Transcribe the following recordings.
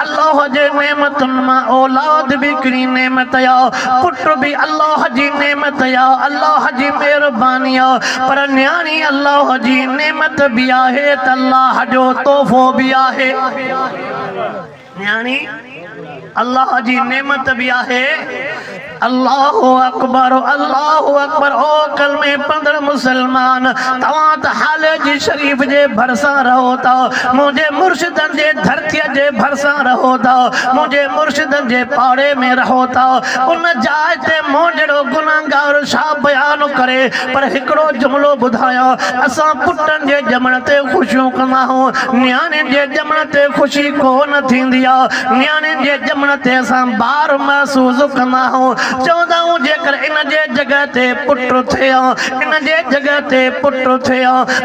अल्लाह जे नेमतुनि मां औलाद बि हिकिड़ी नेमत आहे, पुट बि अल्लाह जी नेमत आहे, अल्लाह जी महिरबानी आहे, पर नियाणी अल्लाह जी नेमत बि आहे त अल्लाह जो तोहफ़ो बि आहे। नियाणी अल्लाह जी नेमत बि आहे। अल्लाहु अकबर, अल्लाहु अकबर। ओ कलमे पढ़ंदड़ मुसलमान, तव्हां त हाले जी शरीफ जे भरिसां रहो था, मुंहिंजे मुर्शिदनि जे धरतीअ जे भरिसां रहो था, मुंहिंजे मुर्शिदनि जे पाड़े में रहो था। उन जाइ ते मूं जहिड़ो गुनाहगार छा बयानु करे, पर हिकिड़ो जुमिलो ॿुधायां, असां पुटनि जे ॼमण ते ख़ुशियूं कंदा आहियूं, नियाणियुनि जे ॼमण ते ख़ुशी कोन थींदी आहे। नियाणियुनि जे ॼमण ते असां बार महसूसु कंदा आहियूं, चवंदा आहियूं जेकर इन जे जॻह ते पुट थिए, इन जे जॻह ते पुट थिए।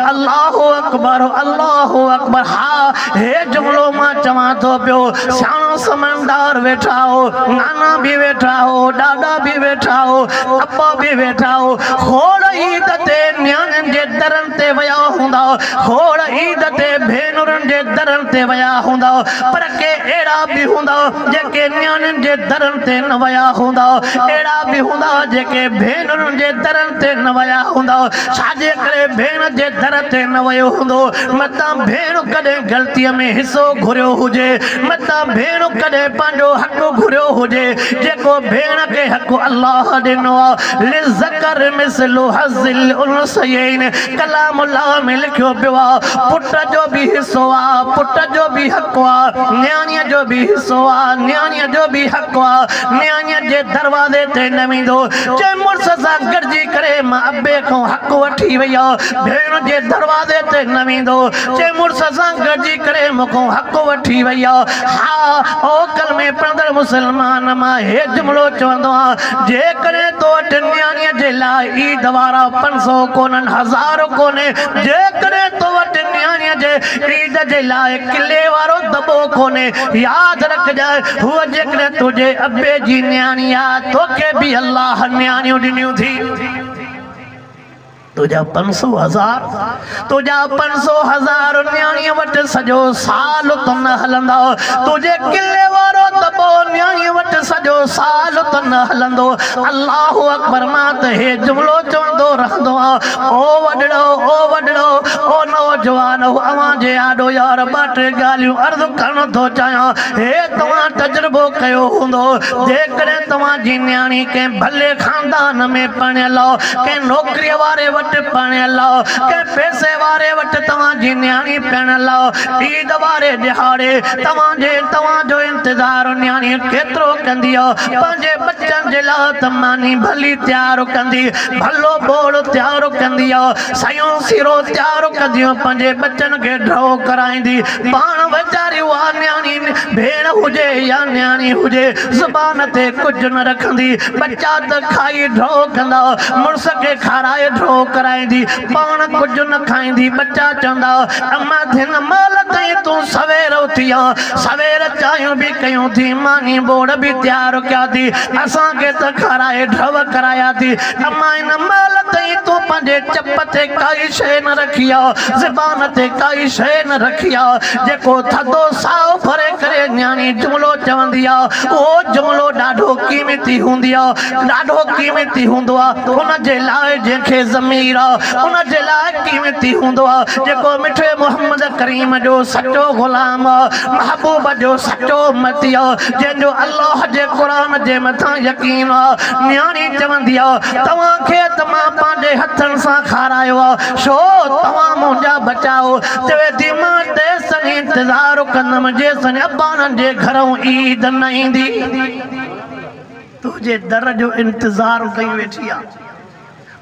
अल्लाहु अकबर, अल्लाहु अकबर। हा, हे जुमिलो मां चवां थो पियो, सियाणो समझदार वेठा हो, नाना बि वेठा हो, ॾाॾा बि वेठा हो, अब्बा बि वेठा हो। खोड़ ईद ते नियाणियुनि जे दरनि ते विया हूंदा, खोड़ ईद ते भेनरुनि जे दरनि ते विया हूंदा, पर के अहिड़ा बि हूंदा जेके नियाणियुनि जे दरनि ते न विया हूंदा, अहिड़ा बि हूंदा जेके भेनरुनि जे दरनि ते न विया हूंदा। छाजे करे भेण जे दर ते न वियो हूंदो, मतां भेण कॾहिं ग़लतीअ में हिसो घुरियो हुजे, मतां भेण कॾहिं पंहिंजो हक़ घुरियो हुजे, जेको भेण खे हक़ अल्लाह ॾिनो आहे। लिज़कर मिस्लु हज़िल उनसयैन, कलाम अल्लाह में लिखियो पियो आहे, पुट जो बि हिसो आहे, पुट जो बि हक़ आहे, नियाणीअ जो बि हिसो आहे, नियाणीअ जो बि हक़ आहे। नियाणीअ जे दरवाज़े ते न वेंदो, जंहिं मुड़ुस सां गॾिजी करे मां अबे खां हक़ वठी वई आहे, भेण जे दरवाज़े ते न वेंदो, जंहिं मुड़ुस सां गॾिजी करे मूंखां हक़ वठी वई आहे। हा, ओ कलमे पढ़ंदड़ मुसलमान, मां हे जुमिलो चवंदो आहियां, जेकॾहिं तो वटि नियाणीअ जे लाइ ईद वारा 500 कोन्हनि, 1000 कोन्हे, जेकॾहिं तो वटि नियाणीअ जे ईद जे लाइ किले वारो दॿो कोन्हे, यादि रखजांइ, हूअ जेकॾहिं तुंहिंजे अबे जी नियाणी आहे, तोखे बि अल्लाह नियाणियूं ॾिनियूं थी। तुंहिंजा 500 हज़ार, तुंहिंजा 500 हज़ार नियाणीअ वटि सॼो साल त न हलंदा, तुंहिंजे किले वारो दॿो नियाणीअ वटि सॼो साल त न हलंदो। अल्लाहु अकबर। मां त हे जुमिलो चवंदो रहंदो आहियां, ओ वॾड़ो, ओ वॾड़ो, ओ नौजवान, अव्हां जे आॾो यार ॿ टे ॻाल्हियूं अर्ज़ु करणु थो चाहियां। हे तव्हां तजुर्बो कयो हूंदो, जेकॾहिं तव्हांजी नियाणी कंहिं भले ख़ानदान में पढ़ियल आहे, कंहिं नौकरीअ वारे वटि पढ़ियल आहे, कंहिं पैसे वारे वटि तव्हांजी नियाणी पढ़ियल आहे, ईद वारे ॾिहाड़े तव्हांजो इंतज़ारु नियाणी केतिरो कंदी आहे, पंहिंजे बच्चनि जे लाइ त मानी भली तयारु कंदी, भलो ॿोड़ तयारु कंदी आहे, सयूं सीरो तयारु कंदियूं, पंहिंजे बच्चनि खे ढो कराईंदी। पाण वीचारी उहा नियाणी भेण हुजे या नियाणी हुजे, ज़ुबान ते कुझु न रखंदी, बच्चा त खाई ढो कंदा, मुड़ुस खे खाराए ढो कराईंदी, पाण कुझु न खाईंदी। बच्चा चवंदा, अम्मा हिन महिल ताईं तूं सवेर उथी आहे, सवेर चांहियूं बि कयूं थी, मानी ॿोड़ बि तयारु कया थी, असांखे त खाराए ढव कराया थी, अम्मा हिन महिल ताईं तूं पंहिंजे चप ते काई शइ न रखी आहे, ज़बान ते काई शइ न रखी आहे। जेको थधो साहो भरे करे नियाणी जुमिलो चवंदी आहे, उहो जुमिलो ॾाढो क़ीमती हूंदी आहे, ॾाढो क़ीमती हूंदो आहे। उन जे लाइ जंहिंखे ज़मीर आहे, उन जे लाइ क़ीमती हूंदो आहे, जेको मिठे मोहम्मद करीम जो सचो ग़ुलाम आहे, महबूब जो सचो मती आहे, जंहिंजो अल्लाह जे क़ुर जे मथां यकीन आहे। नियाणी चवंदी आहे, तव्हांखे त मां पंहिंजे हथनि सां खारायो आहे, छो तव्हां मुंहिंजा बचाओ। चवे थी, मां तेसिताईं इंतज़ारु कंदुमि जेसिताईं अबाननि जे घरों ईद न ईंदी। तुंहिंजे दर जो इंतज़ारु कई वेठी आहे।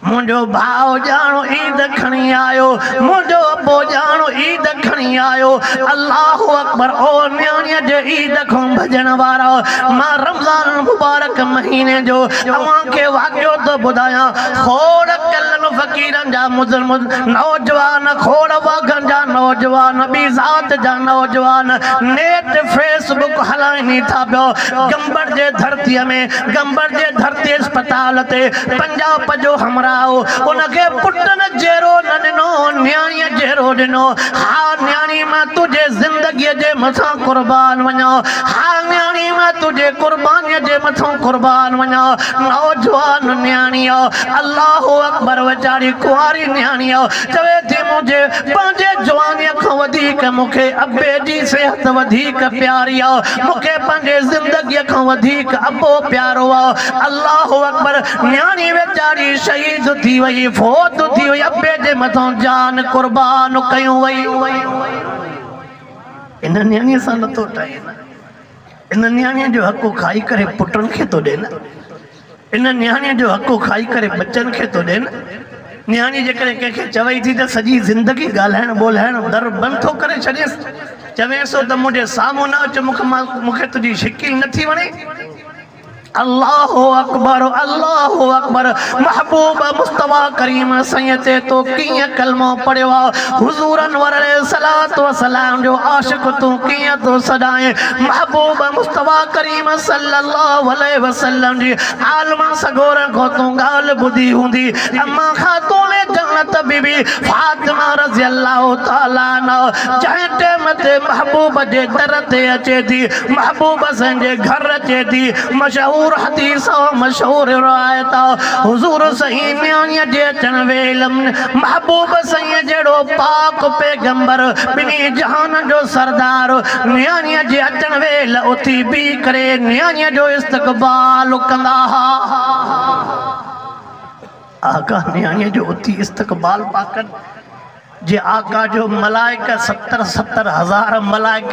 मुंहिंजो भाउ ॼाणो ईद खणी आयो, मुंहिंजो अबो ॼाणो ईद खणी आयो। अल्लाहु अकबर। ओ नियाणीअ जे ईद खां भॼण वारा, मां रमज़ान मुबारक महीने जो तव्हांखे वाक़ियो थो ॿुधायां। खोड़ कलन फ़क़ीरनि जा मुज़लम नौजवान, खोड़ वाघनि जा नौजवान, ॿी ज़ात जा नौजवान नेट फेसबुक هلائين ئي ٿا پيو. گمبٽ جي ڌرتيء ۾، گمبٽ جي ڌرتي اسپتال تي پنجاب جو همراهه ان کي پٽن جهڙو نه ڏنو، نياڻيء جهڙو ڏنو. ها نياڻي مان تنهنجي زندگيء جي مٿان قربان وڃان. ها نياڻي مان تنهنجي قربانيء جي مٿان قربان وڃان. نوجوان نياڻي آ، الله اڪبر ويچاري ڪنواري نياڻي آ، چوي ٿي منهنجي پنهنجي جوانيء کان وڌيڪ مون کي ابي جي صحت وڌيڪ پياري آ، مون کي پنهنجي زندگيء کان وڌيڪ ابو پيارو آ. الله اڪبر نياڻي ويچاري شهيد ٿي وئي، فوت ٿي وئي، ابي جي مٿان جان قربان ڪيون وئي. ان نياڻيء سان نٿو ٺهي نه. ان نياڻيء جو حق کائي ڪري پٽن کي ٿو ڏي نه. ان نياڻيء جو حق کائي ڪري ٻچن کي ٿو ڏي نه. نياڻي جيڪڏهن ڪنهن کي چوي ٿي ته سڄي زندگي ڳالهائڻ ٻولهائڻ در بند ٿو ڪري ڇڏينس. چوينس ٿو ته منهنجي سامهون نه اچ، مون کي تنهنجي شڪل نٿي وڻي. الله اڪبر الله اڪبر محبوب مصطفيٰ ڪريم سائين تي تو ڪيئن ڪلمو پڙهيو آ، حضور انور عليه الصلوة والسلام جو عاشق تون ڪيئن ٿو سڏائين، محبوب مصطفيٰ ڪريم صلي الله عليه وسلم جي عالمن سڳورن کان تون ڳالهه ٻڌي هوندي، اما خاتون جنت بي بي فاطمه رضي الله تعالٰي عنها جنهن ٽيم تي محبوب جي در تي اچي ٿي، محبوب سائين جي گهر اچي ٿي، مشهور حديث آ، مشهور روايت آ، حضور سائين نياڻيء جي اچڻ ويل محبوب سائين جهڙو پاڪ پيغمبر ٻنهي جهانن جو سردار نياڻيء جي اچڻ ويل اٿي بيهي ڪري نياڻيء جو استقبال ڪندا ها. آقا نياڻيء جو اٿي استقبال پيا ڪن. جي آقا جو ملائڪ ستر ستر هزار ملائڪ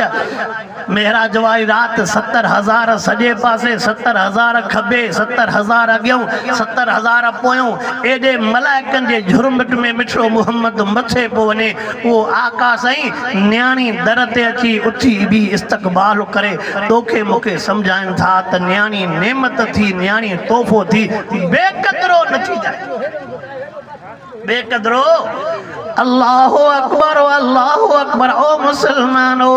معراج واري رات 70,000 سڄي پاسي، 70,000 کٻي، 70,000 اڳيون، 70,000 پويون، ايڏي ملائڪن جي جهرمٽ ۾ مٺڙو محمد مٿي پيو وڃي، اهو آقا سائين نياڻي در تي اچي اٿي بيهي استقبال ڪري، توکي مونکي سمجهائين ٿا ته نياڻي نعمت ٿي، نياڻي تحفو ٿي، بي قدرو نه ٿي جائي. بي قدرو الله اڪبر الله اڪبر او مسلمانو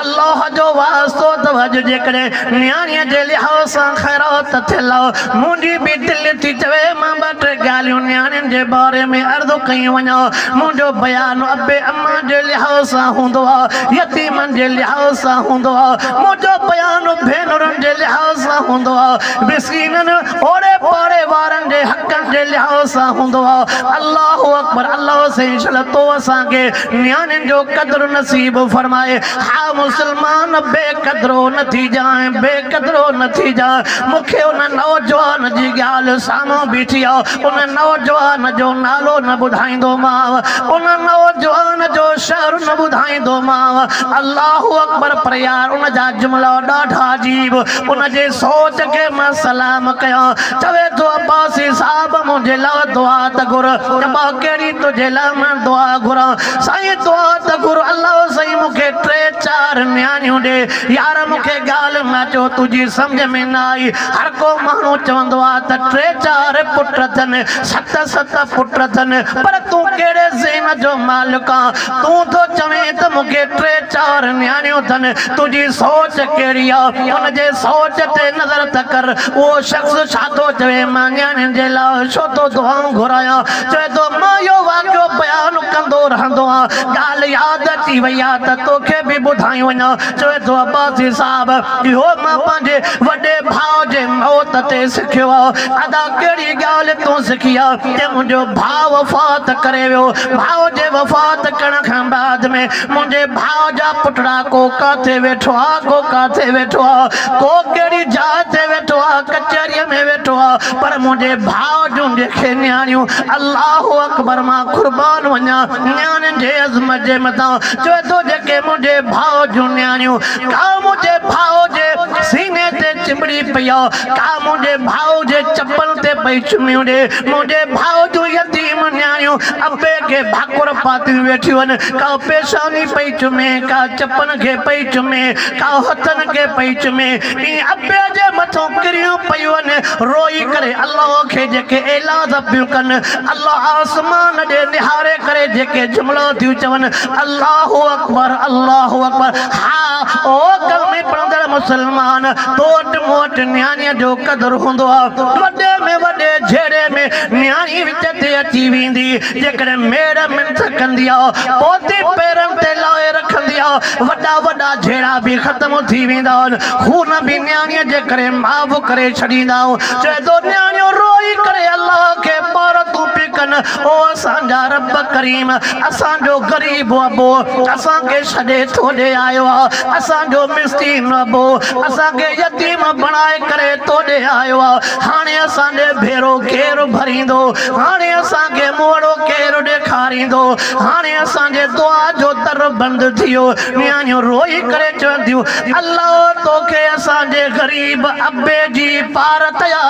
الله جو واسطو اٿو اڄ جيڪڏهن نياڻيء جي لحاظ سان خيرات ٿيل آ منهنجي به دل ٿي چوي مان ٻه ٽي ڳالهيون نياڻين جي باري ۾ عرض ڪيون وڃان منهنجو بيان ابي امان جي لحاظ سان هوندو آ يتيمن جي لحاظ سان هوندو آ منهنجو بيان ڀينرن جي لحاظ سان هوندو آ مسڪينن اوڙي پاڙي وارن جي حقن جي لحاظ سان هوندو آ. الله اڪبر الله سائين شل تو اسان کي نياڻين جو قدر نصيب فرمائي. ها مسلمان بي قدرو نه ٿي جانء بي قدرو نه ٿي جانء. مون کي ان نوجوان جي ڳالهه سامهون بيٺي آ. ان نوجوان جو نالو نه ٻڌائيندومانء. ان نوجوان جو شهر نه ٻڌائيندومانء. الله اڪبر پر يار ان جا جملا ڏاڍا عجيب. ان جي سوچ کي مان سلام ڪيان. چوي ٿو عباسي صاحب منهنجي لاء دعا ته گهر. ابا ڪهڙي تنهنجي لاء مان دعا گهران. سائين دعا ته گهر الله سائين مون کي ٽي چار نياڻيون ڏي. يار مون کي ڳالهه نه چئو تنهنجي سمجهه ۾ نه آئي. هر ڪو ماڻهو چوندو آ ته ٽي چار پٽ اٿن، ست ست پٽ اٿن پر تون ڪهڙي ذهن جو مالڪ آن. تون ٿو چوين ته مون کي ٽي چار نياڻيون اٿن، تنهنجي سوچ ڪهڙي آ؟ ان جي سوچ تي نظر ته ڪر، اهو شخص ڇا ٿو چوي؟ مان نياڻين جي لاء ڇو ٿو دعائون گهرايان؟ چوي ٿو، مان اهو واقعو بيان ڪندو رهندو آهيان، ڳالهه ياد اچي وئي آ ته توکي به ٻڌائي وڃان. چوي ٿو، عباسي صاحب، اهو مان پنهنجي وڏي ڀاء جي موت تي سکيو آ. ادا ڪهڙي ڳالهه تون سکي آ؟ چي منهنجو ڀاء وفات ڪري ويو، ڀاء جي وفات ڪرڻ کان بعد ۾ منهنجي ڀاء جا پٽڙا ڪو ڪاٿي ويٺو آ، ڪو ڪاٿي ويٺو آ، ڪو ڪهڙي جاء تي ويٺو آ، ڪچهريء ۾ ويٺو آ، پر منهنجي ڀاء جون جيڪي نياڻيون، الله اڪبر مان قربان وڃان نياڻين جي عظمت جي مٿان، چوي ٿو جيڪي منهنجي ڀاء جون نياڻيون، ڪا منهنجي ڀاء جي سيني تي چنبڙي پئي آ، ڪا منهنجي ڀاء جي چپن تي پئي چميون ڏي، منهنجي ڀاء جون يتيم نياڻيون ابي کي ڀاڪر پاتيون ويٺيون آهن، ڪا پيشاني پئي چمي، ڪا چپن کي پئي چمي، ڪا هٿن کي پئي چمي، ائين ابي جي مٿون ڪريون پيون آهن، روئي ڪري الله کي جيڪي ايلاز پيون ڪن، الله آسمان ڏي نهاري ڪري جيڪي جملا ٿيون چون، الله اڪبر الله اڪبر، ها او ڪلمي پڙهندڙ مسلمان! مسلمان، تو وٽ مون وٽ نياڻيء جو قدر هوندو آ. وڏي ۾ وڏي جهيڙي ۾ نياڻي وچ تي اچي ويندي. جيڪڏهن ميڙ منٿ ڪندي آ، پوتي پيرن تي لاهي رکندي آ، وڏا وڏا جهيڙا به ختم ٿي ويندا آهن. خون به نياڻيء جي ڪري معاف ڪري ڇڏيندا آهيون. چئي ٿو نياڻيون روئي ڪري الله کي پارتون پيون ڪن، او اسان جا رب ڪريم، اسان جو غريب ابو اسان کي ڇڏي توڏي آيو آ، اسان جو مسڪين ابو اسان کي يتيم بڻائي ڪري توڏي آيو آ، هاڻي اسان ڏي ڀيرو ڪير ڀريندو، هاڻي اسان کي منهڙو ڪير ڏيکاريندو، هاڻي اسان جي دعا جو در بند ٿي ويو. نياڻيون روئي ڪري چون ٿيون، الله توکي اسان جي غريب ابي جي پارت آ.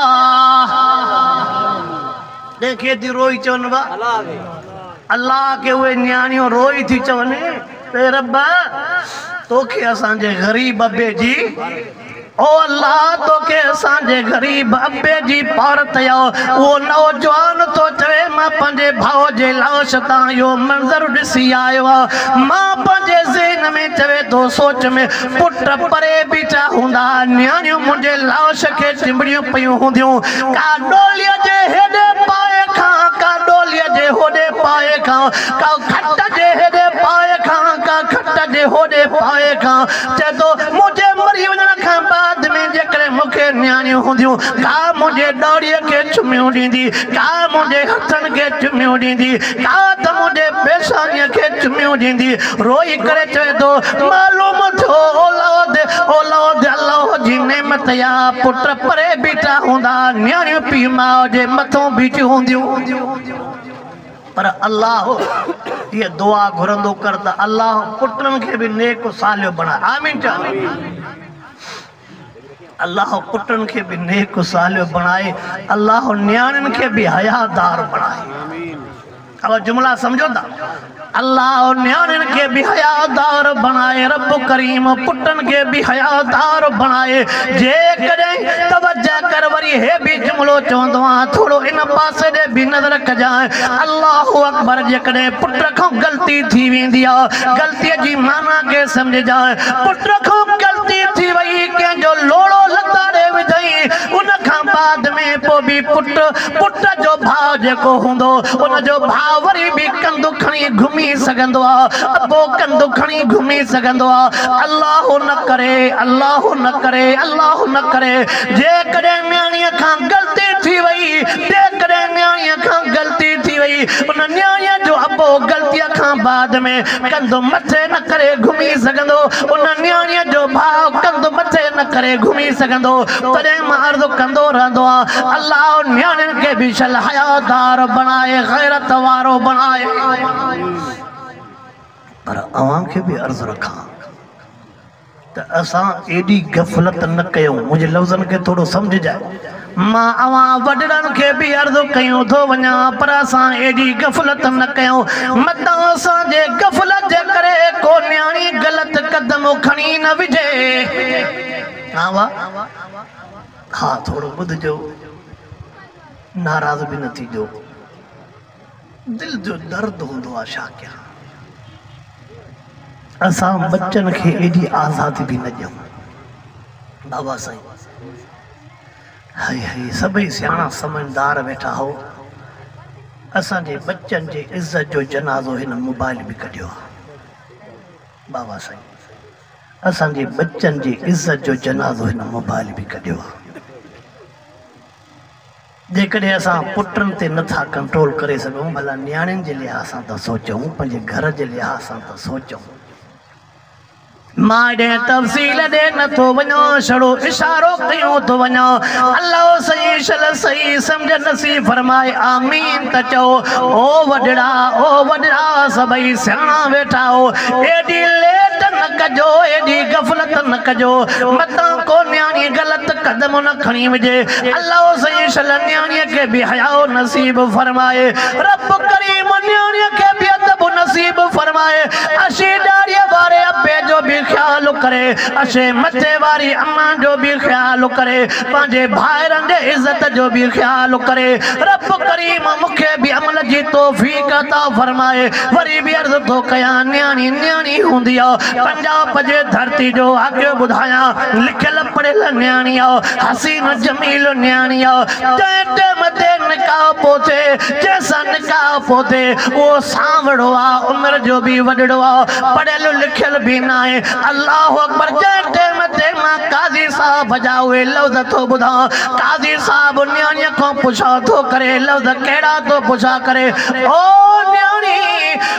ڪنهن کي ٿي روئي چون وا؟ الله کي اهي نياڻيون روئي ٿي چون، اي رب توکي اسان جي غريب ابي جي، او الله توکي اسان جي غريب ابي جي پارت آ. اهو نوجوان ٿو چوي، مان پنهنجي ڀاء جي لاش تان اهو منظر ڏسي آيو آ، مان پنهنجي ذهن ۾ چوي ٿو سوچ ۾ پٽ پري بيٺا هوندا، نياڻيون منهنجي لاش کي چنبڙيون پيون هونديون، ڪا ڏوليء جي هيڏي پائي کان، ڪا ڏوليء جي هوڏي پائي کان، ڪا کٽ جي هيڏي پائي کان، ڪا کٽ جي هوڏي پائي کان. چئي ٿو، منهنجي مري وڃڻ کان بعد ۾ جيڪڏهن مون کي نياڻيون هونديون، ڪا منهنجي ڏاڙهيء کي چميون ڏيندي، ڪا منهنجي هٿن کي چميون ڏيندي، ڪا ته منهنجي پيشانيء کي چميون ڏيندي. روئي ڪري چوي ٿو، معلوم ٿيو اولاد، اولاد الله جي نعمت يا پٽ پري بيٺا هوندا، نياڻيون پيء ماء جي مٿون بيٺيون هونديون. پر الله هيء دعا گهرندو ڪر ته الله پٽن کي به نيڪ صالح بڻائي. آمين چئو. الله پٽن کي به نيڪ صالح بڻائي، الله نياڻين کي به حيادار بڻائي. اهي جملا سمجهو ٿا؟ الله نياڻين کي به حيادار بڻائي، رب ڪريم پٽن کي به حيادار بڻائي. جيڪڏهن توجه ڪر، وري هي به جملو چوندو آهيان، ٿورو ان پاسي ڏي به نظر ڪجانء. الله اڪبر، جيڪڏهن پٽ کان غلطي ٿي ويندي آ، غلطيء جي معنيٰ کي سمجهجانء. پٽ کان غلطي ٿي وئي، ڪنهن جو لوڙهو لتاڙي وڌئين، ان کان بعد ۾ پوء به پٽ، پٽ جو ڀاء جيڪو هوندو، ان جو ڀاء وري به ڪنڌ کڻي گهمي سگهندو آ، ابو ڪنڌ کڻي گهمي سگهندو آ. الله نه ڪري، الله نه ڪري، الله نه ڪري، جيڪڏهن نياڻيء کان غلطي ٿي وئي، جيڪڏهن نياڻيء کان غلطي ٿي وئي، ان نياڻيء جو ابو غلطيء کان بعد ۾ ڪنڌ مٿي نه ڪري گهمي سگهندو، ان نياڻيء جو ڀاء ڪنڌ مٿي نه ڪري گهمي سگهندو. تڏهن مان عرض ڪندو رهندو آهيان، الله نياڻين کي به شل حيادار بڻائي، غيرت وارو بڻائي. پر اوهان کي به عرض رکان ته اسان ايڏي غفلت نه ڪيون. منهنجي لفظن کي ٿورو سمجهجانء. مان اوهان وڏڙن کي به عرض ڪيون ٿو وڃان، پر اسان ايڏي غفلت نه ڪيون، متان اسان جي غفلت جي ڪري ڪو نياڻي غلط قدم کڻي نه وجهي. ها وا ها، ٿورو ٻڌجو، ناراض به نه ٿيجو. دل جو درد هوندو آ، ڇا ڪيان. اسان ٻچن کي ايڏي آزادي به نه ڏيون. بابا سائين، هئي هئي، سڀئي سياڻا سمجهدار ويٺا هو. اسان جي ٻچن جي عزت جو جنازو هن موبائل به ڪڍيو آ. بابا سائين، اسان جي ٻچن جي عزت جو جنازو هن موبائل به ڪڍيو آ. جيڪڏهن اسان پٽن تي نه ٿا ڪنٽرول ڪري سگهون، ڀلا نياڻين جي لحاظ سان ته سوچون، پنهنجي گهر جي لحاظ سان ته سوچون. مان ايڏي تفصيل ڏي نه ٿو وڃان، ڇڙو اشارو ڪيون ٿو وڃان. الله سائين شل صحيح سمجهه نصيب فرمائي، آمين ته چئو. او وڏڙا، او وڏڙا، سڀئي سياڻا ويٺا هو، ايڏي ليٽ نه ڪجو، ايڏي غفلت نه ڪجو، متان ڪو نياڻي غلط قدم نه کڻي وجهي. الله سائين شل نياڻيء کي به حياء نصيب فرمائي. رب ڪريم نياڻيء کي به ادب نصيب فرمائي، اشي ڏاڙهيء واري ابي جو به خيال ڪري، اشي مٿي واري امان جو به خيال ڪري، پنهنجي ڀائرن جي عزت جو به خيال ڪري. رب ڪريم مون کي به عمل جي توفيق عطا فرمائي. وري به عرض ٿو ڪيان، نياڻي نياڻي هوندي آ. پنجاب جي ڌرتي جو واقعو ٻڌايان، لکيل پڙهيل نياڻي آ، حسين جميل نياڻي آ. جنهن ٽيم تي نڪاح پيو ٿئي، جنهن سان نڪاح پيو ٿئي، اهو سانوڙو آ، عمر جو به وڏڙو آ، پڙهيل لکيل به ناهي. الله اڪبر! جنهن ٽيم تي مان قاضي صاحب جا اهي لفظ ٿو ٻڌان، قاضي صاحب نياڻيء کان پڇا ٿو ڪري، لفظ ڪهڙا ٿو پڇا ڪري، او نياڻي!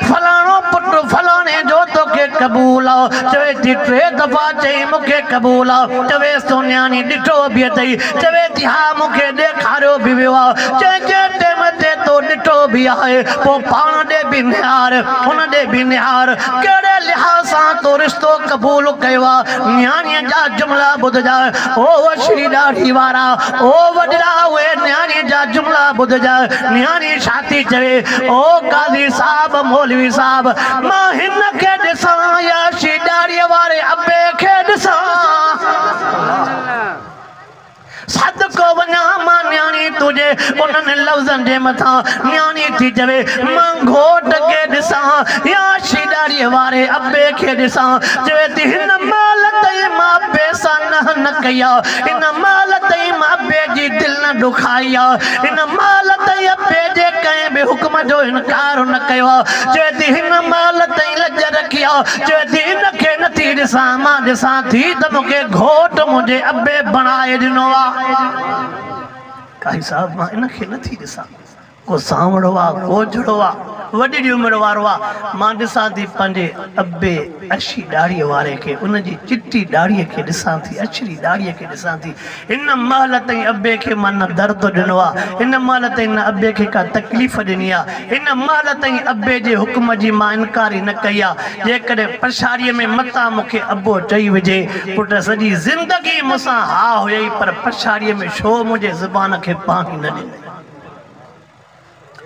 فلاڻو پٽ فلاڻي جو توکي قبول آ؟ چوي ٿي ٽي دفعا چئي مون کي قبول آ. چويس ٿو نياڻي ڏٺو به اٿئي؟ چوي ٿي ها مون کي ڏيکاريو به ويو آ. چئي جنهن ٽيم تي تو ڏٺو به آهي پوء پاڻ ڏي به نهار هن ڏي به نهار ڪهڙي لحاظ سان تو رشتو قبول ڪيو آ؟ نياڻيء جا جملا ٻڌجانء او اشري ڏاڙهي وارا او وڏڙا اهي نياڻيء جا جملا ٻڌجانء نياڻي ڇا ٿي چوي او قاضي صاحب مولوي صاحب مان هن کي ڏسان يا اشي ڏاڙهيء واري ابي کي ڏسان؟ صدقو وڃان مان نياڻي تنهنجي انهن لفظن جي مٿان. نياڻي ٿي چوي مان گهوٽ کي ڏسان يا اشي ڏاڙهيء واري ابي کي ڏسان؟ چوي ٿي هن مهل تائين مان ابي سان ننهن نه ڪئي آ، هن مهل تائين مان ابي جي دل نه ڏکائي آ، هن مهل تائين ابي جي ڪنهن به حڪم جو انڪار نه ڪيو آ. چوي ٿي هن مهل تائين لڄ رکي آ. چوي ٿي هن کي نه ٿي ڏسان، مان ڏسان ٿي ته مون کي گهوٽ منهنجي ابي بڻائي ڏنو آ. قاضي صاحب مان ان کي نه ٿي ڏسان. ڪو سانوڙو آ، ڪوجهڙو آ، وڏڙي عمر وارو آ. مان ڏسان ٿي پنهنجي ابي اشي ڏاڙهيء واري کي، ان جي چٽي ڏاڙهيء کي ڏسان ٿي، اڇري ڏاڙهيء کي ڏسان ٿي. هن مهل تائين ابي کي مان نه درد ڏنو آ، هن مهل تائين نه ابي کي ڪا تڪليف ڏني آ، هن مهل تائين ابي جي حڪم جي مان انڪاري نه ڪئي آ. جيڪڏهن پڇاڙيء ۾ متان مون کي ابو چئي وجهي، پٽ سڄي زندگي مون سان ها هيئي پر پڇاڙيء ۾ ڇو منهنجي زبان کي پاڻي نه ڏنئي؟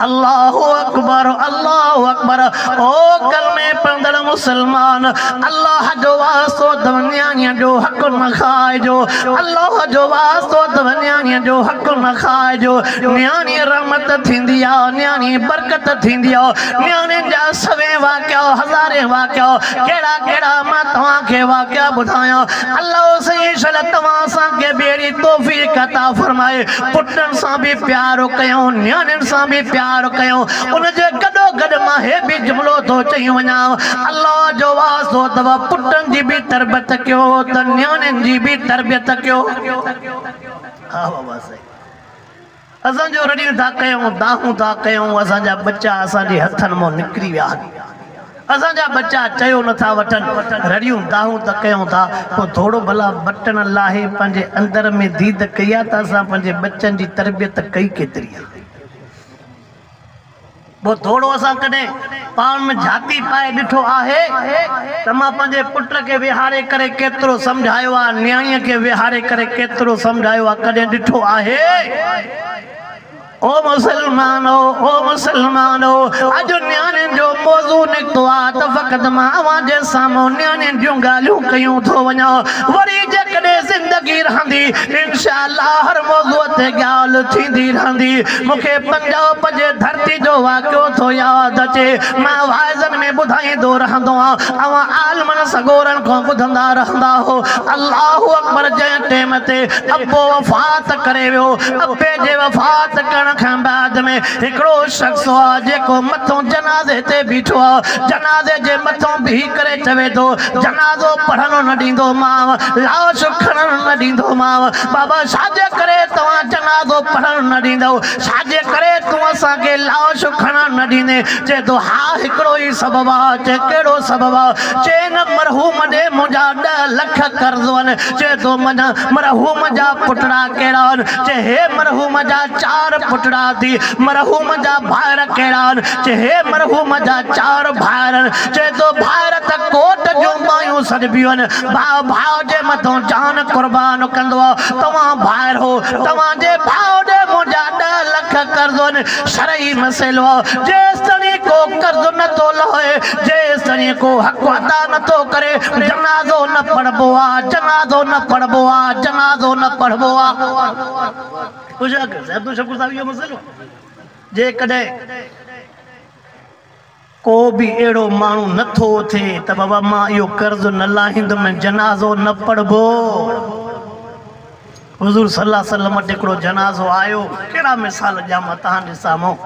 الله اڪبر الله اڪبر او ڪلمي پڙهندڙ مسلمان الله جو واسطو اٿو نياڻيء جو حق نه کائجو الله جو واسطو اٿو نياڻيء جو حق نه کائجو نياڻي رحمت ٿيندي آ نياڻي برڪت ٿيندي آ نياڻين جا سوين واقعا هزارين واقعا ڪهڙا ڪهڙا مان توهان کي واقعا ٻڌايان الله سائين شل توهان اسان کي به اهڙي توفيق عطا فرمائي پٽن سان به پيار ڪيون نياڻين سان به پيار ڪيون ان جي گڏو گڏ مان هي به جملو ٿو چئي وڃان الله جو واسطو اٿو پٽن جي به تربيت ڪيو ته نياڻين جي به تربيت ڪيو. ها بابا سائين اسان جو رڙيون ٿا ڪيون دانهون ٿا ڪيون اسان جا ٻچا اسان جي هٿن مان نڪري ويا آهن. اسان جا ٻچا چيو نه ٿا وٺن، رڙيون دانهون ته ڪيون ٿا، پوء ٿورو ڀلا بٽڻ لاهي پنهنجي اندر ۾ ديد ڪئي آ ته اسان پنهنجي ٻچن جي تربيت ڪئي ڪيتري آ؟ پوء ٿورو اسان ڪڏهن پاڻ ۾ جهاتي پائي ڏٺو آهي ته مان پنهنجي پٽ کي ويهاري ڪري ڪيترو سمجهايو آ، نياڻيء کي ويهاري ڪري ڪيترو سمجهايو آ، ڪڏهن ڏٺو آهي؟ او مسلمانو! او مسلمانو! اڄ نياڻين جو موضوع نڪتو آ ته فقط مان اوهان جي سامهون نياڻين جون ڳالهيون ڪيون ٿو وڃان. وري جيڪڏهن زندگي رهندي انشاء الله هر موضوع تي ڳالهه ٿيندي رهندي. مون کي پنجاب جي ڌرتي جو واقعو ٿو ياد اچي. مان واعظن ۾ ٻڌائيندو رهندو آن. اوهان عالمن سڳورن کان ٻڌندا رهندا هو. الله اڪبر جنهن ٽيم تي ابو وفات ڪري ويو. ابي جي وفات ڪرڻ کان بعد ۾ هڪڙو شخص آ جيڪو مٿون جنازي تي بيٺو آ. جنازي جي مٿون بيهي ڪري چوي ٿو، جنازو پڙهڻ نه ڏيندومانء، لاش کڻڻ نه ڏيندومانء. بابا ڇاجي ڪري توهان جنازو پڙهڻ نه ڏيندؤ؟ ڇاجي ڪري تون اسان کي لاش کڻڻ نه ڏيندين؟ چئي ٿو، ها هڪڙو ئي سبب آ. چئي ڪهڙو سبب آ؟ چئي هن مرحوم ڏي منهنجا ڏهه لک قرض آهن. چئي ٿو مڃان مرحوم جا پٽڙا ڪهڙا آهن؟ چي هي مرحوم جا چار پٽڙا اٿي. مرحوم جا ڀائر ڪهڙا آهن؟ چي هي مرحوم جا چار ڀائر آهن. چئي ٿو ڀائر ته ڪوٽ جون مايون سڏبيون آهن. ڀاء ڀاء جي مٿون جان قربان ڪندو آهي. توهان ڀائر هو. توهان جي ڀاء ڏي منهنجا ڏهه لک قرض آهن. شرعي مسئلو آهي. جيستائين ڪو قرض نه ٿو لهي، جيستائين ڪو حق ادا نه ٿو ڪري، جنازو نه پڙهبو آ، جنازو نه پڙهبو آ، جنازو نه پڙهبو آ. عبدالشڪور صاحب اهو مسئلو جيڪڏهن ڪو به اهڙو ماڻهو نه ٿو اٿي ته بابا مان اهو قرض نه لاهيندم، جنازو نه پڙهبو. حضور صلي الله عليه وسلم وٽ هڪڙو جنازو آيو، ڪهڙا مثال ڏيان مان توهان جي سامهون.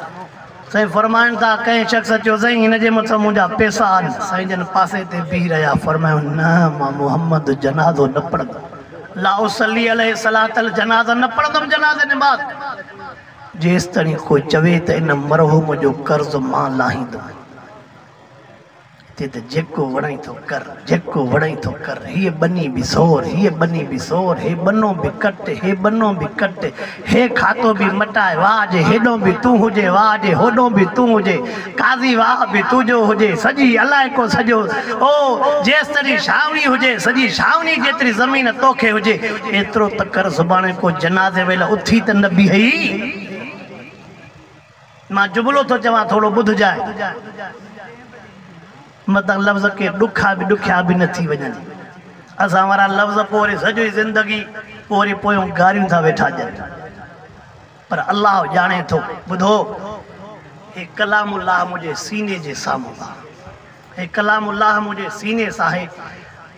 سائين فرمائن ٿا، ڪنهن شخص چيو سائين هن جي مٿان منهنجا پئسا آهن. سائين جن پاسي تي بيهي رهيا، فرمايو نه مان محمد جنازو نه پڙهندم. لا اصلي عليه صلاة الجنازه، نه پڙهندم جنازي نماز جيستائين ڪو چوي ته ان مرحوم جو قرض مان لاهيندم. هتي ته جيڪو وڻئي ٿو ڪر، جيڪو وڻئي ٿو ڪر، هيء ٻني به زور، هيء ٻني به زور، هي ٻنو به ڪٽ، هي ٻنو به ڪٽ، هي کاتو به مٽاء، واهه جي هيڏو به تون هجي، واهه جي هوڏو به تون هجي، قاضي واهه به تنهنجو هجي، سڄي علائقو سڄو، او جيستري ڇانوڻي هجي، سڄي ڇانوڻي جيتري زمين توکي هجي، ايترو ته ڪر سڀاڻي ڪو جنازي ويل اٿي ته نه بيهي. مان جملو ٿو چوان ٿورو ٻڌجانء. متان لفظ ڪي ڏکا به ڏکيا به نه ٿي وڃن. اسان وارا لفظ پوء وري سڄي زندگي پوء وري پويون گاريون ٿا ويٺا ڏين. پر الله ڄاڻي ٿو. ٻڌو! هي ڪلام الله منهنجي سيني جي سامهون آ. هي ڪلام الله منهنجي سيني سان آهي.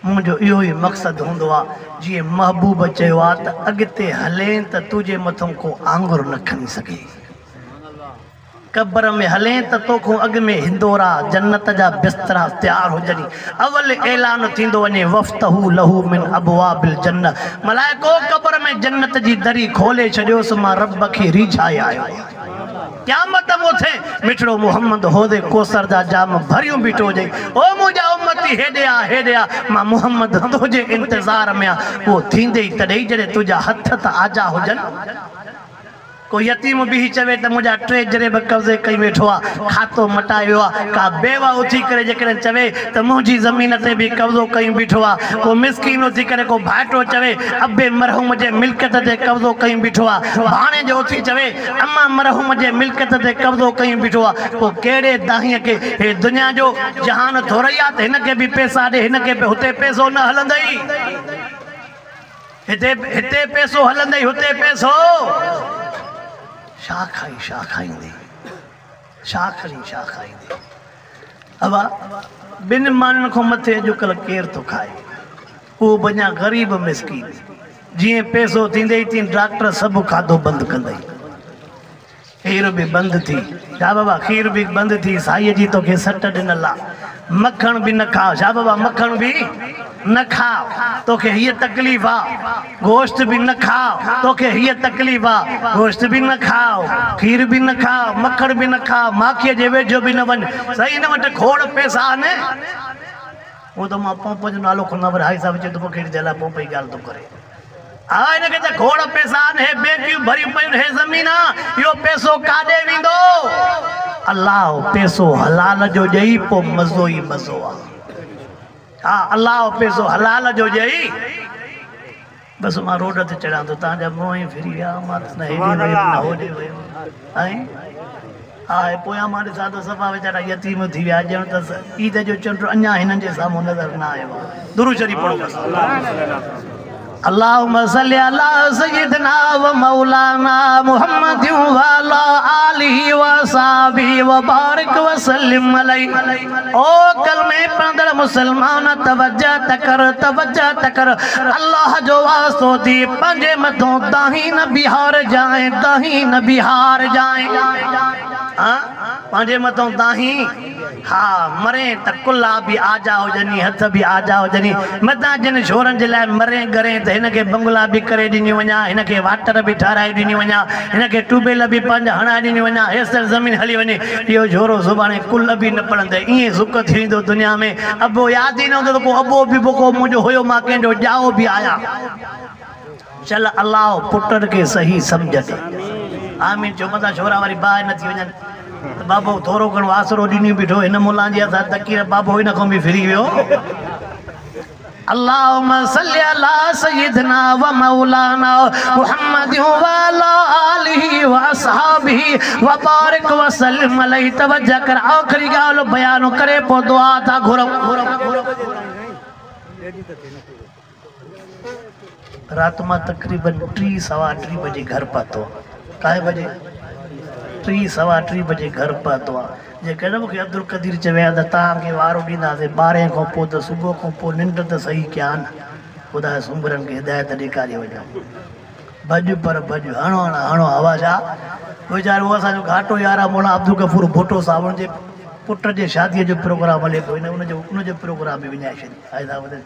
منهنجو اهو ئي مقصد هوندو آ، جيئن محبوب چيو آ ته اڳتي هلين ته تنهنجي مٿون ڪو آڱر نه کڻي سگهي. قبر ۾ هلين ته توکون اڳ ۾ هندورا، جنت جا بسترا، تيار هجني. اول اعلان ٿيندو وڃي، وافتحوا له من ابواب الجنة، ملائڪو قبر ۾ جنت جي دري کولي ڇڏيوس، مان رب کي ريجهائي آيو آهيان. قيامت م اٿين، مٺڙو محمد حوض ڪوثر جا جام ڀريون بيٺو هجئي، او منهنجا امتي هيڏي آ، هيڏي آ، مان محمد تنهنجي انتظار ۾ آ، اهو ٿيندي ئي تڏهن ئي جڏهن تنهنجا هٿ ته آجا هجن. ڪو يتيم بيهي چوي ته منهنجا ٽي جريب قبضي ڪئي ويٺو آ، کاتو مٽائي ويو آ. ڪا بيوه اٿي ڪري جيڪڏهن چوي ته منهنجي زمين تي به قبضو ڪيون بيٺو آ. ڪو مسڪين اٿي ڪري ڪو ڀائٽو چوي ابي مرحوم جي ملڪيت تي قبضو ڪيون بيٺو آ. ڀاڻيجو اٿي چوي امان مرحوم جي ملڪيت تي قبضو ڪيون بيٺو آ. پوء ڪهڙي دانهينء کي هي دنيا جو جهان ٿورئي آ ته هن کي به پئسا ڏي هن کي به هتي پئسو نه هلندئي. هتي هتي پئسو هلندئي هتي پئسو ڇا کائي ڇا کائيندي ڇا کڻي ڇا کائيندي ابا ٻن ماڻهن کان مٿي اڄڪلهه ڪير ٿو کائي اهو به اڃا غريب مسڪين جيئن پئسو ٿيندئي تيئن ڊاڪٽر سڀ کاڌو بند ڪندئي. کير به بند ٿي. ڇا بابا کير به بند ٿي، سائيء جي توکي سٽ ڏنل آ. مکڻ به نه کاء. ڇا بابا مکڻ به نه کاء، توکي هيء تڪليف آ. گوشت به نه کاء، توکي هيء تڪليف آ. گوشت به نه کاء، کير به نه کاء، مکڻ به نه کاء، ماکيء جي ويجهو به نه وڃ. سائين هن وٽ کوڙ پئسا آهن. هونء ته مان پمپ جو نالو کڻندو پر حاجي صاحب چئي ٿو مون کي هن جي لاء پمپ جي ڳالهه ٿو ڪري. ها هن کي ته کوڙ پئسا آهن، هي بينڪيون ڀريون پيون، هي زمين آ، اهو پئسو ڪاڏي ويندو؟ الله پئسو حلال جو ڏئي پوء مزو ئي مزو آ. ها الله پئسو حلال جو ڏئي. بس مان روڊ تي چڙهان ٿو، توهان جا منهن ئي ڦري ويا، مان ته نه هيڏي ويم نه هوڏي ويم. ۽ ها هي پويان مان ڏسان ٿو صفا ويچارا يتيم ٿي ويا، ڄڻ ته عيد جو چنڊ اڃا هنن جي سامهون نظر نه آيو آهي. درود شريف پڙهو بس. اللهم صل علي سيدنا ومولانا محمد وعلي آله وصحبه وبارڪ وسلم عليه. او ڪلمي پڙهندڙ مسلمان توجه ته ڪر توجه ته ڪر الله جو واسطو ٿي پنهنجي مٿون دانهين نه بيهارجانء دانهين نه بيهارجانء ها پنهنجي مٿون دانهين ها مرين ته ڪلها به آجا هجني هٿ به آجا هجني متان جن ڇورن جي لاء مرين ڳرين ته هن کي بنگلا به ڪري ڏني وڃان هن کي واٽر به ٺهرائي ڏني وڃان هن کي ٽيوبيل به پنهنجا هڻائي ڏني وڃان هيستائين زمين هلي وڃي اهو جھورو سڀاڻي ڪل به نه پڙهندي ائين سڪ ٿي ويندو دنيا ۾ ابو ياد ئي نه هوندو ته ڪو ابو به ڪو منهنجو هيو مان ڪنهن جو ڄائو به آهيان. شل الله پٽن کي صحيح سمجهه ڏي. آمين چئو متان ڇورا وري باهه نه ٿي وڃن ته بابو ٿورو گهڻو آسرو ڏنيون بيٺو هن ملان جي اسان تقرير بابو هن کان به ڦري ويو. اللهم صل علي سيدنا ومولانا محمد وعلي آله واصحابه وبارڪ وسلم عليه. توجه ڪر، آخري ڳالهه بيان ڪري پوءِ دعا ٿا گهرون. رات مان تقريبن 3:15 بجي گهر پهتو. ڪائي بجي؟ 3:15 بجي گهر پهتو آهي. جيڪڏهن مون کي عبدل قدير چوي ها ته توهان کي وارو ڏينداسين 12 کان پوءِ، ته صبح کان پوءِ ننڊ ته صحيح ڪيان نه. خدا سومرن کي هدايت ڏيکاري وڃو. ڀڄ پر ڀڄ، هڻو هڻ هڻو هوا. ڇا ويچارو اسان جو گهاٽو يار آهي مولانا عبدل غفور ڀٽو صاحب، هن جي پٽ جي شاديءَ جو پروگرام هلي پيو، هن جو پروگرام به وڃائي ڇڏي.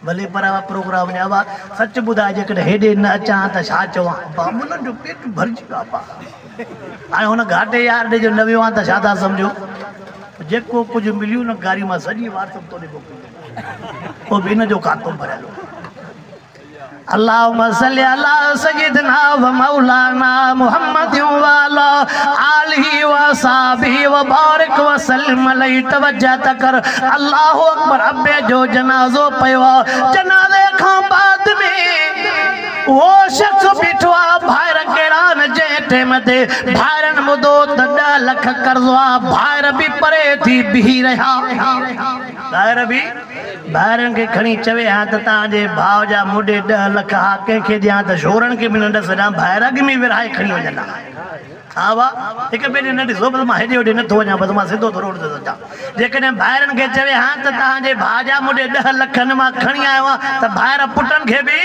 ڀلي پر پروگرام وڃان. سچ ٻڌائي، جيڪڏهن هيڏي نه اچان ته ڇا چوان؟ بامنن جو پيٽ ڀرجي ويو آهي. هاڻي هن گهاٽي يار ڏي جو نه ويو آهيان ته ڇا ٿا سمجهو؟ جيڪو ڪجهه مليو نه گاري مان سڄي واٽس ايپ توڏي موڪليندم، پوءِ به هن جو کاتو ڀريل. اللهم صل علي سيدنا ومولانا محمد وعلى آله وصحبه وبارڪ وسلم عليه. توجه ته ڪر. الله اڪبر. ابي جو جنازو پيو آهي. جنازي کان بعد ۾ اهو شخص بيٺو آهي. ڀائر ڪهڙا نه، جنهن ٽائيم تي ڀائرن ٻڌو ته 10 لک قرض آهي، ڀائر به پري ٿي بيهي رهيا. ڀائر به ڀائرن کي کڻي چوي ها ته توهان جي ڀاءُ جا مون ڏي 10 لک ها ڪنهن کي ڏيان ته شورن کي به نه ڏسجان، ڀائر اڳ ۾ ورهائي کڻي وڃن. ها وا، هڪ ٻئي ڏي نه ڏسو، بس مان هيڏي هوڏي نٿو وڃان، بس مان سڌو ٿو روڊ تي اچان. جيڪڏهن ڀائرن کي چوي ها ته توهان جي ڀاءُ جا مون ڏي 10 لکن مان کڻي آيو آهيان، ته ڀائر پٽن کي به،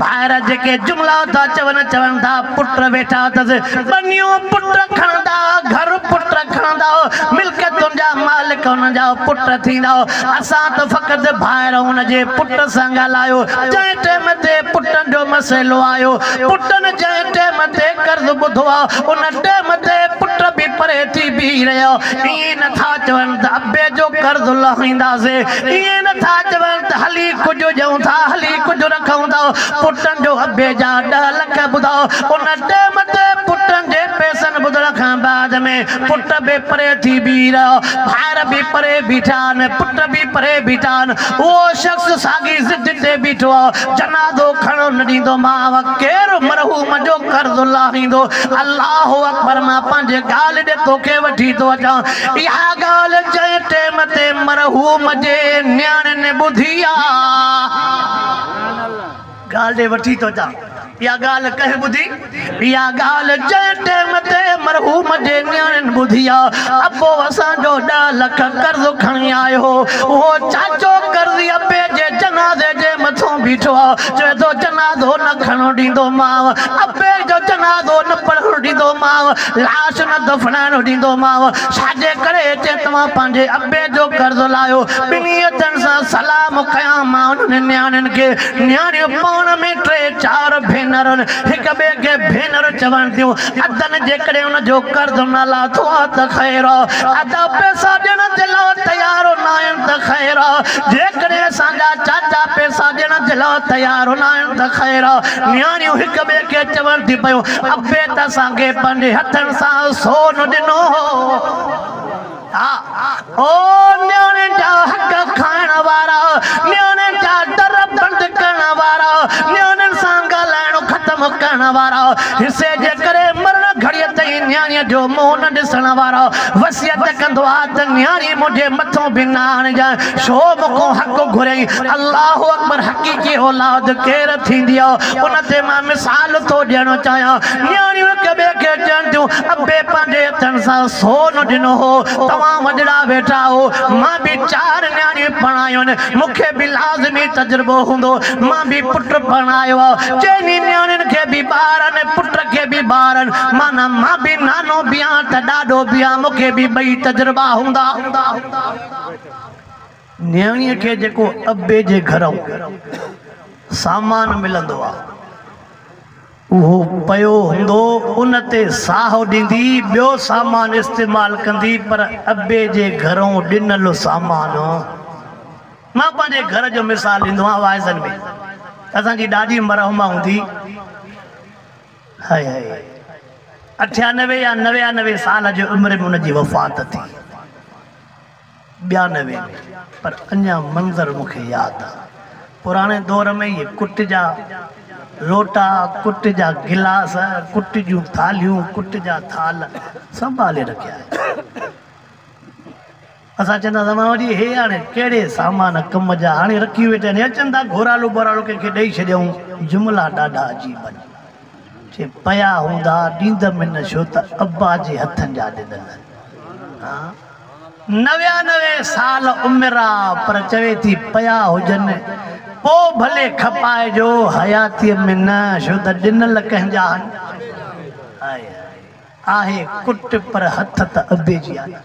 ڀائر جيڪي جملا ٿا چون، چون ٿا پٽ ويٺا اٿس، ٻنيون پٽ کڻندا، گهر پٽ کڻندا، ملڪيتن جا مالڪ هن جا پٽ ٿيندا، اسان ته فقط ڀائر. هن جي پٽ سان ڳالهايو. جنهن ٽائيم تي پٽن جو مسئلو آيو، پٽن جنهن ٽائيم تي قرض ٻڌو آهي، ان ٽائيم تي پٽ به پري ٿي بيهي رهيو. ائين نٿا چون ته ابي جو قرض لاهينداسين، ائين نٿا چون ته هلي ڪجهه ڏيون ٿا، هلي ڪجهه رکون ٿا. پٽن جو ابي جا 10 لک ٻڌايو، ان ٽائيم تي پٽن جي پئسن ٻڌڻ کان بعد ۾ پٽ به پري ٿي بيهي رهيو، ڀائر به پري بيٺا آهن، پٽ به پري بيٺا آهن. اهو شخص ساڳي ضد تي بيٺو آهي، جنازو کڻڻ نه ڏيندومانءِ، ڪير مرحوم جو قرض لاهيندو؟ الله اڪبر. مان پنهنجي ڳالهه ڏي توکي وٺي ٿو اچان. اها ڳالهه جنهن ٽائيم تي مرحوم جي نياڻين ٻڌي آهي، ڳالهه ڏي وٺي ٿو اچان. اها ڳالهه ڪنهن ٻڌي؟ اها ڳالهه جنهن ٽائيم تي مرحوم جي نياڻين ٻڌي آهي، ابو اسان جو 10 لک قرض کڻي آيو، اهو چاچو قرضي ابي جي جنازي جي مٿان بيٺو آهي، چوي ٿو جنازو نه کڻڻ ڏيندومانءِ، ابي جو جنازو نه پڙهڻ ڏيندومانءِ، لاش نه دفنائڻ ڏيندومانءِ. ڇا جي ڪري؟ چي توهان پنهنجي ابي جو قرض لاهيو. ٻنهي هٿن سان سلام ڪيان مان انهن نياڻين کي. نياڻيون پاڻ ۾ 3 4 ڀينرن هڪ ٻئي کي ڀينر چون ٿيون، ادن جيڪڏهن هن جو قرض نه لاٿو آهي ته خير آهي، ادا پئسا ڏيڻ جي لاءِ تيار نه آهن ته خير آهي، جيڪڏهن اسان جا چاچا پئسا ڏيڻ جي لاءِ تيار نه آهن ته خير آهي. نياڻيون هڪ ٻئي کي چون ٿي پيون، ابي ته اسان کي پنهنجي هٿن سان سون ڏنو هو. ها او نياڻين جا حق کائڻ وارا، نياڻين جا در بند ڪرڻ وارا، نياڻين سان ڳالهائڻ ختم ڪرڻ وارا، حصي جي ڪري مرڻ گهڙيءَ تائين نياڻيءَ جو منهن نه ڏسڻ وارا، وصيت ڪندو آهي ته نياڻي منهنجي مٿان به نه آڻجانءِ، ڇو مون کان حق گهريئي؟ الله اڪبر. حقيقي اولاد ڪير ٿيندي آهي، ان تي مان مثال ٿو ڏيڻ چاهيان. نياڻيون هڪ ٻئي کي چون ٿيون، ابي پنهنجي هٿن سان سون ڏنو هو، توهان وڏڙا ويٺا هو، مان به 4 نياڻيون پڙهايون آهن، مون کي به لازمي تجربو هوندو، مان به پٽ پڙهايو آهي، چئني نياڻين کي به ٻار آهن، پٽ کي به ٻار آهن، معنيٰ مان به نانو به آهيان ته ڏاڏو به آهيان، مون کي به ٻئي تجربا هوندا. نياڻيءَ کي جيڪو ابي جي گهر سامان ملندو آهي، اهو پيو هوندو، ان تي ساهه ڏيندي، ٻيو سامان استعمال ڪندي، پر ابي جي گهرون ڏنل سامان. مان پنهنجي گهر جو مثال ڏيندو آهيان وائزن ۾. اسان جي ڏاڏي مرحوما هوندي، هاءِ هاءِ، 98 يا 99 سال جي عمر ۾ هن جي وفات ٿي. 92 ۾، پر اڃا منظر مون کي ياد آ. پراڻي دور ۾ اهي ڪٽ جا لوٽا، ڪٽ جا گلاس، ڪٽ جون ٿالهيون، ڪٽ جا ٿال سنڀالي رکيا آهن. اسان چوندا هئاسين ماما جي هي هاڻي ڪهڙي سامان ڪم جا هاڻي رکي ويٺا آهن، اچن ٿا گهورالو بورالو ڪنهن کي ڏئي ڇڏيائون. جملا ڏاڍا عجيب آهن. چي پيا هوندا ڏيندم نه ڇو ته ابا جي هٿن جا ڏنل آهن. ها 99 سال عمر آ پر چوي ٿي پيا هجن پو ڀلي کپائجو حياتيء ۾ نه ڇو ته ڏنل ڪنهن جا آهن. آهي آهي ڪٽ پر هٿ ته ابي جي آهي.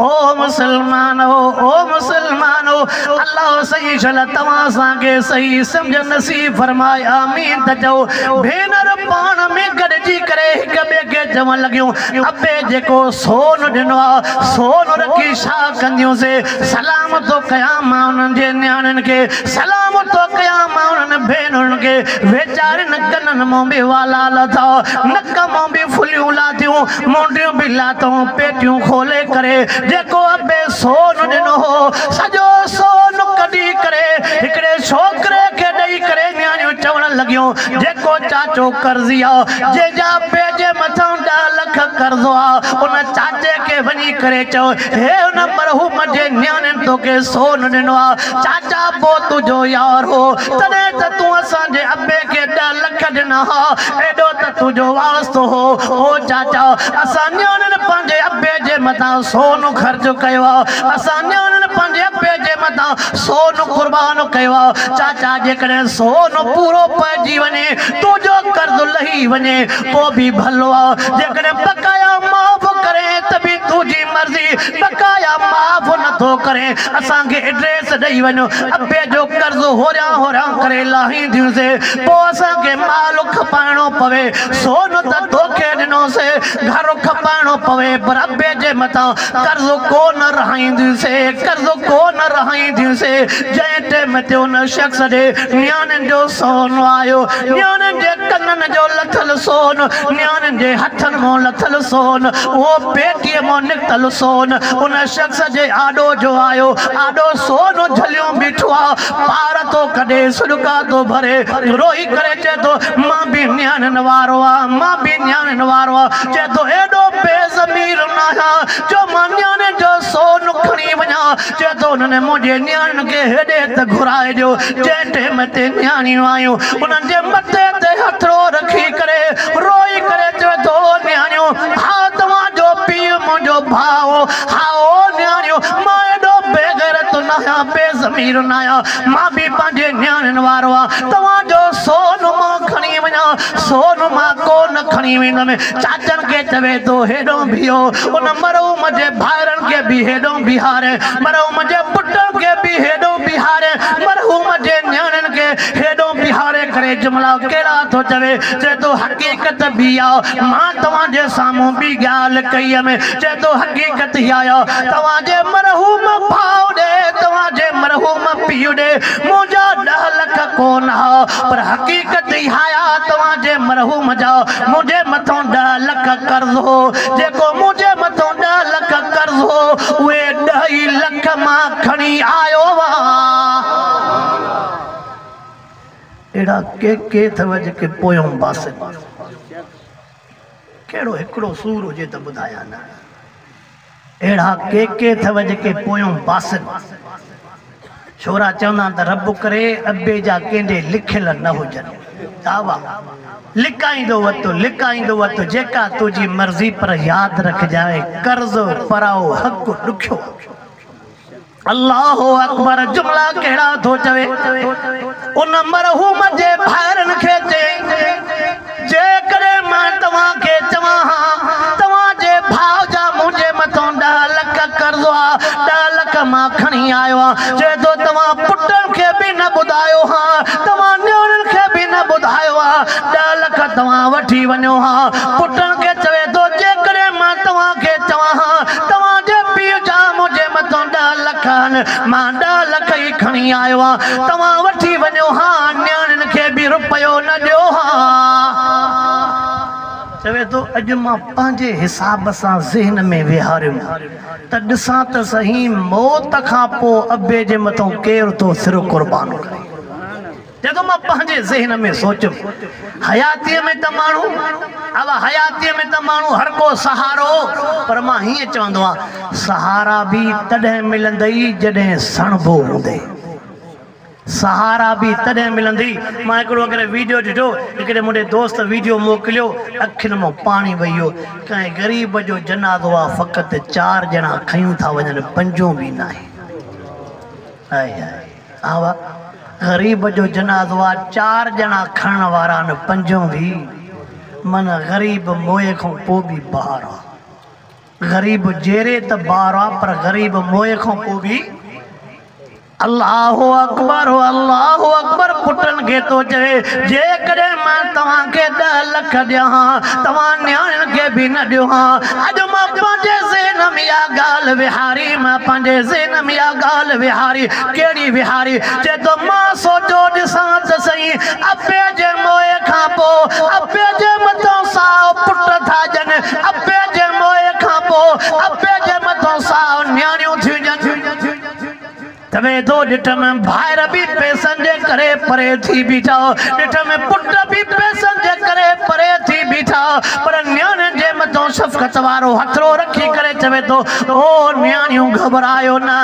او مسلمانو او مسلمانو الله سائين شل توهان اسان کي صحيح سمجهه نصيب فرمائي آمين ته چئو. ڀينر پاڻ ۾ گڏجي ڪري هڪ ٻئي کي چوڻ لڳيون ابي جيڪو سون ڏنو آ سون رکي ڇا ڪنديون سي. سلام ٿو ڪيان مان انهن جي نياڻين کي، سلام ٿو ڪيان مان انهن ڀينرن کي. ويچارين ڪنن مان به والا لٿا، نڪ مان به ڦليون لاٿيون، مونڊيون به لاٿئون، پيٽيون کولي ڪري جيڪو ابي سون ڏنو هو سڄو سون ڪڍي ڪري هڪڙي ڇوڪري کي ڏئي ڪري نياڻيون چوڻ لڳيون جيڪو چاچو قرضي آ جنهن جا ابي جي مٿان 10 لک قرض آ ان چاچي کي وڃي ڪري چئو هي ان مرحوم جي نياڻين توکي سون ڏنو آ چاچا پو تنهنجو يار هو تڏهن ته تون اسان جي ابي کي 10 لک ڏنا ها ايڏو ته تنهنجو واسطو هو. او چاچا اسان نياڻين پنهنجي ابي جي مٿان سون خرچ ڪيو آ، اسان نياڻين پنهنجي ابي جي مٿان سون قربان ڪيو آ. چاچا جيڪڏهن سون پورو پئجي وڃي تنهنجو قرض لهي وڃي پوء به ڀلو آ، جيڪڏهن بقايا معاف ڪرين ته به تنهنجي مرضي، بقايا معاف نٿو ڪرين اسان کي ايڊريس ڏئي وڃ، ابي جو قرض هوريان هوريان ڪري لاهينديونسي، پوء اسان کي مال کپائڻو پوي، سون ته توکي ڏنوسي، گهر کپائڻو پوي پر ابي جي مٿان قرض ڪو نه رهائينديونسي، قرض ڪو نه رهائينديونسي. جنهن ٽيم تي ان شخص ڏي نياڻين جو سون آيو، نياڻين جي ڪنن جو لٿل سون، نياڻين جي هٿن مان لٿل سون، اهو پيٽيء مان نڪتل سون ان شخص جي آڏو جو آيو، آڏو سون جهليون بيٺو آ، پار ٿو ڪڍي، سڏڪا ٿو ڀري، روئي ڪري چئي ٿو مان به نياڻين وارو آ، مان به نياڻين وارو آ. چئي ٿو ايڏو بي ضمير ناهيان جو مان نياڻين جو سون کڻي وڃان. چئي ٿو انهن منهنجي نياڻين کي هيڏي ته گهرائي ڏيو. جنهن ٽيم تي نياڻيون آيون انهن جي مٿي تي هٿڙو رکي ڪري روئي ڪري چئي ٿو نياڻيون ها توهان جو پيء منهنجو ڀاء هو، ها او نياڻيون مان ايڏو بي غيرت ناهيان، بي ضمير ناهيان، مان به پنهنجي نياڻين وارو آهيان، توهان جو سون مان کڻي وڃان، سون مان ڪو نه کڻي ويندم. چاچن کي چوي ٿو هيڏو بيهو، ان مرحوم جي ڀائرن کي به هيڏو بيهاري، مرحوم جي پٽن کي به هيڏو بيهاري، مرحوم جي نياڻين کي هيڏو بيهاري ڪري جملا ڪهڙا ٿو چوي؟ چئي ٿو حقيقت به آ، مان توهان جي سامهون ٻي ڳالهه ڪئي هيم، چئي ٿو حقيقت هي آ، توهان جي مرحوم ڀاء ڏي، توهان جي مرحوم پيء ڏي منهنجا 10 لک ڪونه ها، پر حقيقت اها آ توهان جي مرحوم جا منهنجي مٿان 10 لک قرض هو، جيڪو منهنجي مٿان 10 لک قرض هو اهي 10 ئي لک مان کڻي آيو آهيان. اهڙا ڪي ڪي اٿو جيڪي پويون باسن. ڪهڙو هڪڙو سور هجي ته ٻڌايان نه. اهڙا ڪي ڪي اٿو جيڪي پويون باسن. ڇورا چوندا آهن ته رب ڪري ابي جا ڪنهن لکيل نه هجن. دعويٰ لڪائيندو وت لڪائيندو وت جيڪا تنهنجي مرضي پر ياد رکجانء قرض پرائو حق ڏکيو آ. الله اڪبر جملا ڪهڙا ٿو چوي. ان مرحوم جي ڀائرن کي چيائين جيڪڏهن مان توهان کي چوان ها توهان جي ڀاء جا منهنجي مٿان 10 لک قرض آ، 10 لک مان کڻي آيو آهيان، چئي ٿو توهان پٽن کي به نه ٻڌايو ها، توهان نياڻين کي به نه ٻڌايو ها، 10 لک توهان وٺي وڃو ها. پٽن کي چوي ٿو جيڪڏهن مان توهان کي چوان ها توهان جي پيء جا منهنجي مٿان 10 لک آهن، مان 10 لک ئي کڻي آيو آهيان، توهان وٺي وڃو ها، نياڻين کي به رپيو نه ڏيو ها. چوي ٿو ٿو اڄ مان پنهنجي حساب سان ذهن ۾ ويهاريم ته ڏسان ته سهي موت کان پوء ابي جي مٿان ڪير ٿو سر قربان ڪري. چئي ٿو مان پنهنجي ذهن ۾ سوچيم حياتيء ۾ ته ماڻهو اوا حياتيء ۾ ته ماڻهو هر ڪو سهارو پر مان هيئن چوندو آهيان سهارا به تڏهن ملندئي جڏهن سڻڀو هوندئي. سهارا به تڏهن ملندي. مان هڪڙو اڳ ويڊيو ڏٺو، هڪڙي منهنجي دوست ويڊيو موڪليو، اکين مان پاڻي وهي ويو. ڪنهن غريب جو جنازو آ، فقط چار ڄڻا کنيون ٿا وڃن، پنجون به ناهي. هائي هائي ها وا غريب جو جنازو آ، چار ڄڻا کڻڻ وارا آهن، پنجون به معنيٰ غريب موئي کان پوء به بار آ. غريب جيئري ته بار آ پر غريب موئي کان پوء به الله اڪبر الله اڪبر پٽن کي ٿو چوي جيڪڏهن مان توهان کي ڏهه لک ڏيان ها توهان نياڻين کي به نه ڏيو ها اڄ مان پنهنجي ذهن ۾ اها ڳالهه ويهاري مان پنهنجي ذهن ۾ اها ڳالهه ويهاري ڪهڙي ويهاري چئي ٿو مان سوچيو ڏسان ته سهي ابي جي موئي کان پوء ابي جي مٿان ساهه پٽ ٿا ڏين ابي جي موئي کان پوء ابي جي مٿان ساهه نياڻيون ٿيون ڏين. چوي ٿو ڏٺم ڀائر به پئسن جي ڪري پري ٿي بيٺا، ڏٺم پٽ به پئسن جي ڪري پري ٿي بيٺا، پر نياڻين جي مٿان شفقت وارو هٿڙو رکي ڪري چوي ٿو او نياڻيون گهٻرايو نه،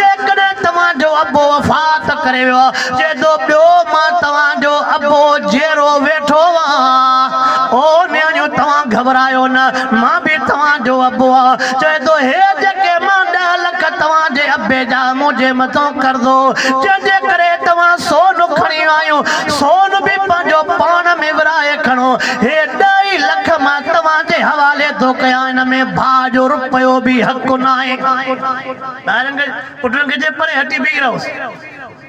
جيڪڏهن توهان جو ابو وفات ڪري ويو آ، چئي ٿو ٻيو مان توهان جو ابو جيئرو ويٺو آ، او نياڻيون توهان گهٻرايو نه، مان به توهان جو ابو آ، چوي ٿو هي جيڪي مان ڏهه لک توهان جي ابي جا منهنجي مٿان قرضو جنهن جي ڪري توهان سون کڻي آيون سون به پنهنجو پاڻ ۾ ورهائي کڻو هي ڏهه ئي لک مان توهان جي حوالي ٿو ڪيان ان ۾ ڀاء جو رپيو به حق ناهي. ڀائرن کي پٽن کي چئي پري هٽي بيهي رهوس.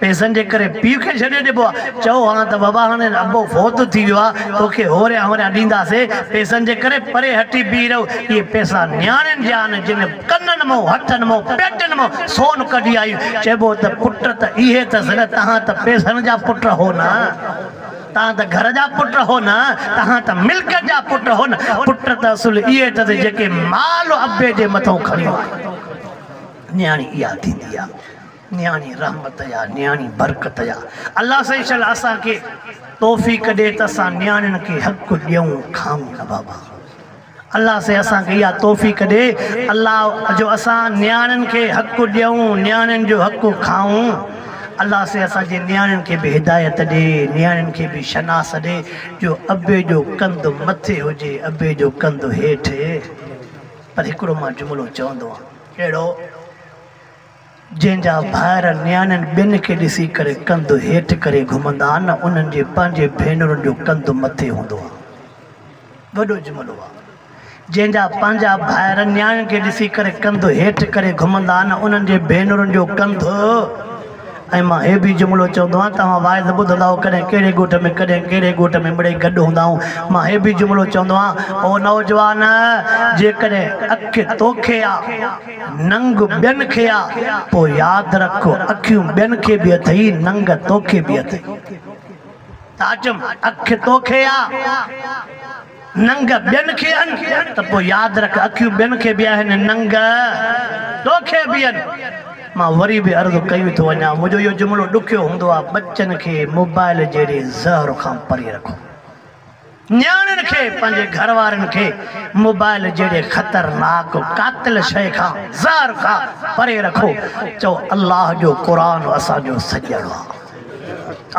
پئسن جي ڪري پيء کي ڇڏي ڏبو آ. چئو ها ته بابا هاڻي ابو فوت ٿي ويو آ، توکي هوريان هوريان ڏينداسي. پئسن جي ڪري پري هٽي بيهي رهو. اهي پئسا نياڻين جا آهن، جن ڪنن مون، هٿن مون، پيٽن مون سون ڪڍي آيون. چئبو ته پٽ ته اهي اٿس نه، توهان ته پئسن جا پٽ هو نه. توهان ته گهر جا پٽ هو نه، توهان ته ملڪيت جا پٽ هو نه. پٽ ته اصل اهي اٿس جيڪي مال ابي جي مٿئون کڻي آيا. نياڻي اها ٿيندي آ. نياڻي رحمت جا نياڻي برڪت جا الله سائين شل اسان کي توفيق ڏي ته اسان نياڻين کي حق ڏيون کائون نه بابا الله سائين اسان کي اها توفيق ڏي الله جو اسان نياڻين کي حق ڏيون نياڻين جو حق کائون الله سائين اسان جي نياڻين کي به هدايت ڏي نياڻين کي به شناس ڏي جو ابي جو ڪنڌ مٿي هجي ابي جو ڪنڌ هيٺ پر هڪڙو مان جملو چوندو آهيان ڪهڙو جنهن جا ڀائر نياڻين ٻين کي ڏسي ڪري ڪنڌ هيٺ ڪري گهمندا آهن، انهن جي پنهنجي ڀينرن جو ڪنڌ مٿي هوندو آهي. وڏو جملو آهي. جنهن جا پنهنجا ڀائر نياڻين کي ڏسي ڪري ڪنڌ هيٺ ڪري گهمندا آهن، انهن جي ڀينرن جو ڪنڌ ۽ مان هي به جملو چوندو آهيان، توهان واعظ ٻڌندا آهيو ڪڏهن ڪهڙي ڳوٺ ۾ ڪڏهن ڪهڙي ڳوٺ ۾ مڙئي گڏ هوندا آهيون، مان هي به جملو چوندو آهيان، او نوجوان! جيڪڏهن اک توکي آ، ننگ ٻين کي آ، پوء ياد رک اکيون ٻين کي به اٿئي، ننگ توکي به اٿئي. تاجم، اک توکي آ، ننگ ٻين کي آهن، ته پوء ياد رک اکيون ٻين کي به آهن، ننگ توکي به آهن. مان وري به عرض ڪيون ٿو وڃان، منهنجو اهو جملو ڏکيو هوندو آ، ٻچن کي موبائل جهڙي زهر کان پري رکو. نياڻين کي پنهنجي گهر وارن کي موبائل جهڙي خطرناڪ قاتل شيء کان، زهر کان، پري رکو. چئو الله جو قرآن اسان جو سڄڻ آ.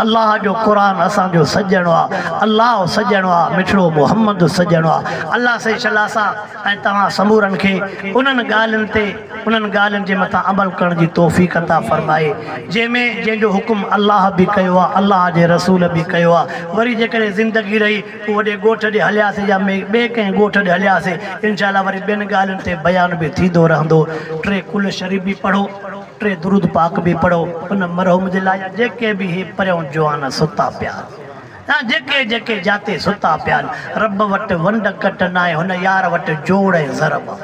الله جو قرآن اسان جو سڄڻ آ. الله سڄڻ آ. مٺڙو محمد سڄڻ آ. الله سائين شل اسان ۽ توهان سمورن کي انهن ڳالهين تي انهن ڳالهين جي مٿان عمل ڪرڻ جي توفيق عطا فرمائي جنهن ۾ جنهن جو حڪم الله به ڪيو آ الله جي رسول به ڪيو آ وري جيڪڏهن زندگي رهي پوء وڏي ڳوٺ ڏي هلياسي يا ٻئي ڪنهن ڳوٺ ڏي هلياسي انشاء الله وري ٻين ڳالهين تي بيان به ٿيندو رهندو ٽي قل شريف به پڙهو ٽي درود پاڪ به پڙهو ان مرحوم جي لاء يا جيڪي به هي پريون جوان ستا پيا يا جيڪي جيڪي جاتي ستا پيا آهن رب وٽ ونڊ ڪٽ ناهي هن يار وٽ جوڙ ۽ ضرب آ.